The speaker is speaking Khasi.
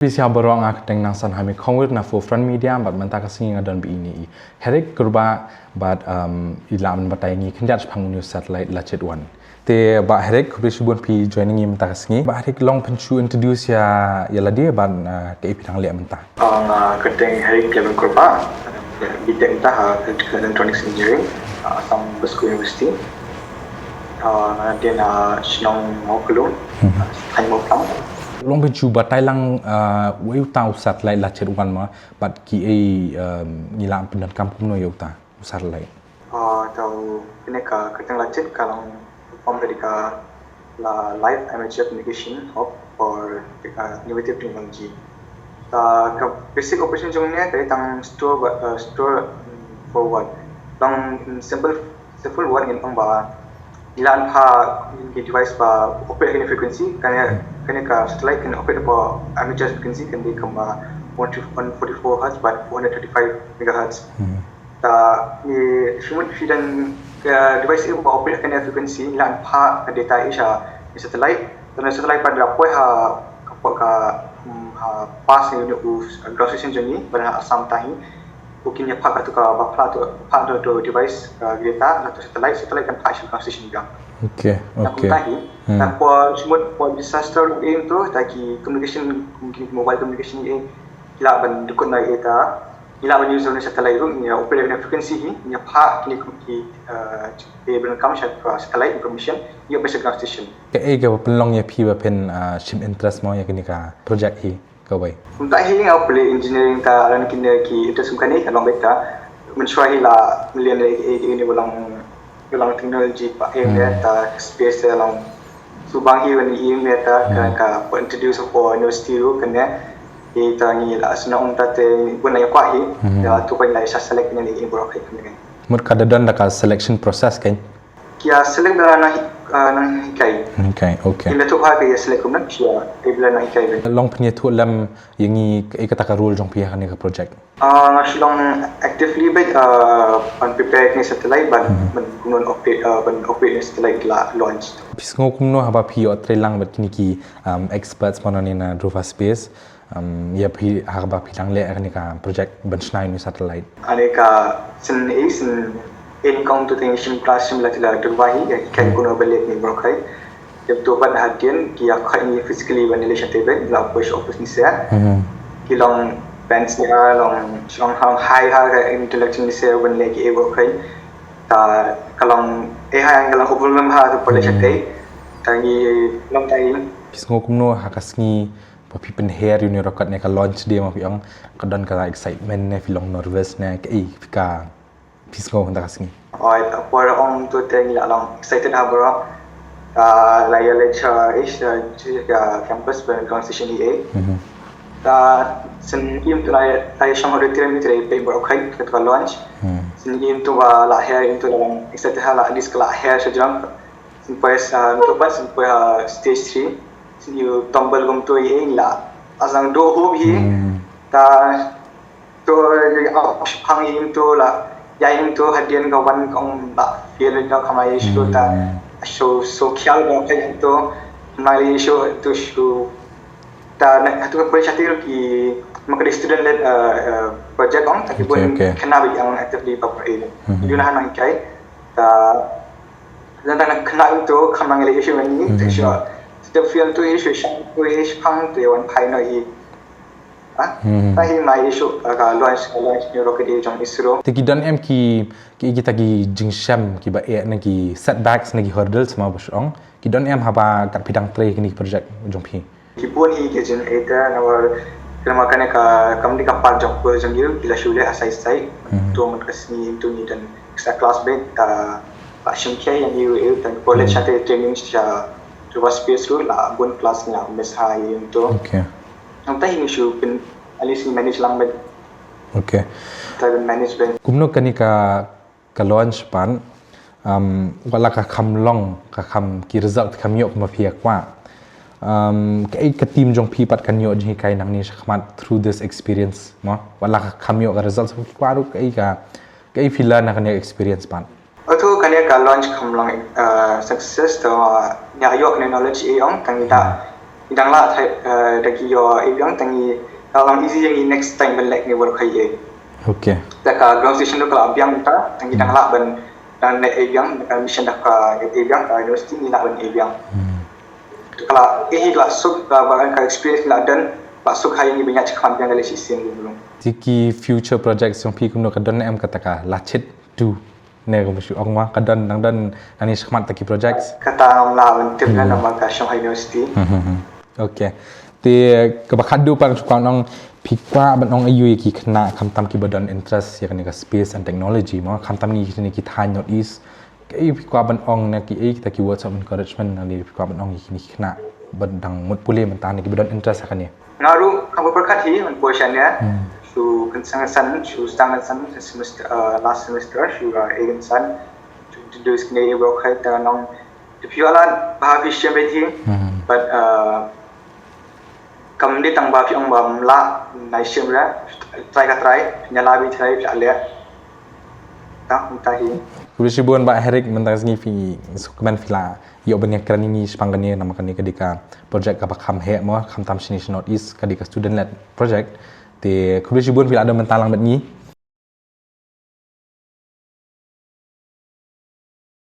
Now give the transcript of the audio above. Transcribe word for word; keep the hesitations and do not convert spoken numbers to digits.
Phi sngewbha baroh, nga kyrteng Nangsan Hami Khongwir na Forefront Media, bad mynta ka sngi nga don bad i Heric Kurbah bad, um, i la mynta batai ngi khyndiat shaphang u satellite Lachet One. Te Bah Heric, khublei shibun phi join ngi mynta ka sngi. Bah Heric, long phin shu introduce ïa, ïa lade bad, uh, kaei phi dang leh mynta. Nga kyrteng Heric Kevin Kurbah, B Tech mynta ha Electrical and Electronics Engineering, uh, Assam Bosco University. Uh, nga dei na shnong Mawklu, uh, thaiñ Mawphlang. Long phin shu batai lang, uh, uei uta u satellite Lachet One ma, bad kiei, um, ngi la pyndonkam kumno ïa uta u satellite. Uh, tau kane ka kyrteng Lachet ka long form dari ka la Live Amateur Communication Hub for, uh, Innovative Technology. Uh, ka basic operation jong ne ka dei tang store, uh, store, mm, for what? Long, mm, simple, simple word ngin ong ba ngi la pha ki device ba operate ha frequency, kane, kane ka satellite kan operate ha amateur frequency, kan dei kumba one forty-four hertz bad four thirty-five megahertz. Hmm. Ta ngi shimut phi don ka device ba operate ha kane frequency, ngi la pha ka data ïa sha satellite. Te na satellite pat da poi ha ka, ka, hmm, ha pass ne u ground station jong ngi ba ha Assam tahi. Ko kin ïa pha katu kaba pha tu, pha tu, tu device, uh, data na tu satellite, satellite kan pha sha ground station jong. Okay, okay. Tahi, hmm, ta por shimut por disaster in tu, ta ki communication, ki mobile communication in, ki lah ban dukun na ita, ki lah ban use na satellite ruh, ïa operate na frequency hi, ïa pha kini ki, uh, ki ban kam sha satellite information, ïa operate ground station. Kaei kaba pynlong ïa phi ba phin, uh, shim interest mo ïa kane ka project hi? Kawei. Mynta hi nga pule engineering ta, lane kine ki interest kum kane ka long beit ta. Mynshuwa hi la mlien ne, eh, eh, ne ba long, ba long technology pa, eh, hmm, ne ta space ta long. Subang hi wan i ne ta ka, hmm, ka pa introduce hapoh university ruh kane. Ita ngi la sna um ta te bun la ïa kwah hi. Hmm. Ïa tu pa la ïa select ne ne i baroh hi kane. Mut ka da don da ka selection process kan? Ki ïa select da nang, uh, nang hikai. Hikai, okay. Ïa la tu ha ki ïa select kumne, ki ïa, ïa la nang hikai beit. Long phin ïathuh lem ïa ngi, eh, kata ka role jong phi ha kane ka project. Ah, nga shu long actively beit, ah, ban prepare kine satellite, ban, hmm, ban kumno operate, ah, ban operate kine satellite la launch. Phi sngew kumno haba phi ïoh trei lang bad kine ki, um, experts mo na ne na Dhruva Space. Um, ïa phi haba phi dang leh kane ka project ban shna ïa une u satellite. Ane ka sien ei sien ei kong tu teng shim class shim la tila tu ba hi ïa ki kan, hmm, kumno ba leh ni bro kai. Ïa tu pat hadien ki ïa khot ngi physically ban ïaleh shatei beit la post office ni se. Hmm. Ki long bench ni ha long shong hang hai ha ka intellectual ni se ban leh ki ei bro kai. Ta ka long ei ha ka long overwhelm ha tu pole, hmm, shatei. Ta ngi long ta i. Phi sngew kumno ha ka sngi ba phi pynher ïa une u record ne ka launch day ma phi ong, ka don ka excitement ne phi long nervous ne kaei phi ka, phi sngew hynda ka sngi? Oi, por ong tu te ngi la long excited ha bro. Ah, la ïa leit sha, eh, sha, sha ka campus ba ground station i ei. Mhm. Ta sien im tu la ïa, la ïa shong auditorium tu la ïa peit bro kai ka, ka launch. Hmm. Sien im tu ba la her im tu la long excited ha la at least ka la her sha jrong. Sien poi, ah, tu pat sien poi, ah, stage three. Sien ïa tumble kumtu ïa ïa la. Asang do hu hi. Hmm. Ta tu ïa, ah, shipang ïa tu la. Ïa ïa tu hadien ka wan ka ong ba feel ka kamai ïa shu ta. Hmm. Shu, shu khial ba ka ïa tu. Mai ïa shu tu shu. Ta na tu ka project ki ma ka student led, ah, ah, project ong ta ki, okay, bun, okay, kena ba ïa actively ba ko ïa. Hmm. Ïa na nang kai. Ta dan dan kena tu kham nang le issue ni, hmm, tu shu. Tu feel tu issue shang tu issue pang tu wan phai no i. Ha? Hmm. Ta hi mai issue ka launch, ka launch ni rocket i jong ISRO. Te ki don em ki, ki kita ki jingshem kiba eh na ki setbacks na ki hurdles ma ba shong. Ki don em haba kat phi dang trei kini project jong phi. Ki bun hi ki jin ita na war kena ma kane ka kam ni ka part jong ko jong ïa ki la shu leh asai sai. Hmm. Tu man ka sngi tu ni dan extra class beit ta ba shim khia ïa ïa ïa ta college, hmm, ate training sha tu ba space tu la bun class ïa miss ha ïa tu. Okay. Nang ta hi shu pyn at least manage lang beit. Okay. Ta pyn manage beit. Kumno kane ka ka launch pat, um, wat la ka kham long, ka kham ki result kham ïoh kumba phi ïa kwah. Um, kaei ka team jong phi pat kan ïoh jinghikai nangne shakhmat through this experience mo? Wat la ka kham ïoh ka result sha ki kwah ruh kaei ka, kaei phi learn na kane experience pat? Oto kane ka launch kham long, uh, success to, uh, ïa ïoh kane knowledge ïa ong tang ita. Hmm. Ngi dang lah, eh, da ki ïoh ei biang, tang ngi, ka long easy ïa ngi next time ban leh kine work ha ei. Okay. Da ka ground station ruh ka lah biang mynta, tang ngi dang lah ban, dang leh ei biang, da ka admission da ka ei biang, ka university ngi lah ban ei biang. Ka lah, eh, ka lah suk, ka ba ka experience ngi lah don, lah suk ha ïa ngi ban ïaid shakhmat biang da leh shisien ruh. Te ki future projects jong phi kumno, ka don em kata ka la chit tu? Ne ka mesti ong ma ka don, dang don nangne shakhmat ta ki projects? Kata ngam lah ban tip namar ka shong ha university. Okay. Te kaba khatduh pat nga kwah ban ong, phi kwah ban ong aïu ïa ki khynnah khamtam kiba don interest ïa kane ka space and technology mo, khamtam ngi kine ki thaiñ North East? Kaei phi kwah ban ong, na kiei kita ki words of encouragement na phi kwah ban ong ïa kine ki khynnah ba dang mut pule mynta ne kiba don interest ha kane? Nga ruh haba pyrkhat hi, ngan poi shane, shu kynsan kynsan, shu sdang kynsan, semester, uh, last semester, shu, uh, ei kynsan, shu introduce kine, ei bro khai ta nong, te phi ïoh lad ba phi shem beit hi, but, uh, kam dei tang ba phi ong ba ym lah, nai shem re, try ka try, phi ïa lah beit try, phi ïa leh. Ta, ta hi. Khublei shibun Bah Eric, mynta ka sngi phi sngewkmen phi la ïoh ban ïakren ïa ngi shaphang kane, namar kane ka dei ka project kaba kham heh mo, khamtam shane sha North East, ka dei ka student led project. Te khublei shibun phi la don bynta lang bad ngi.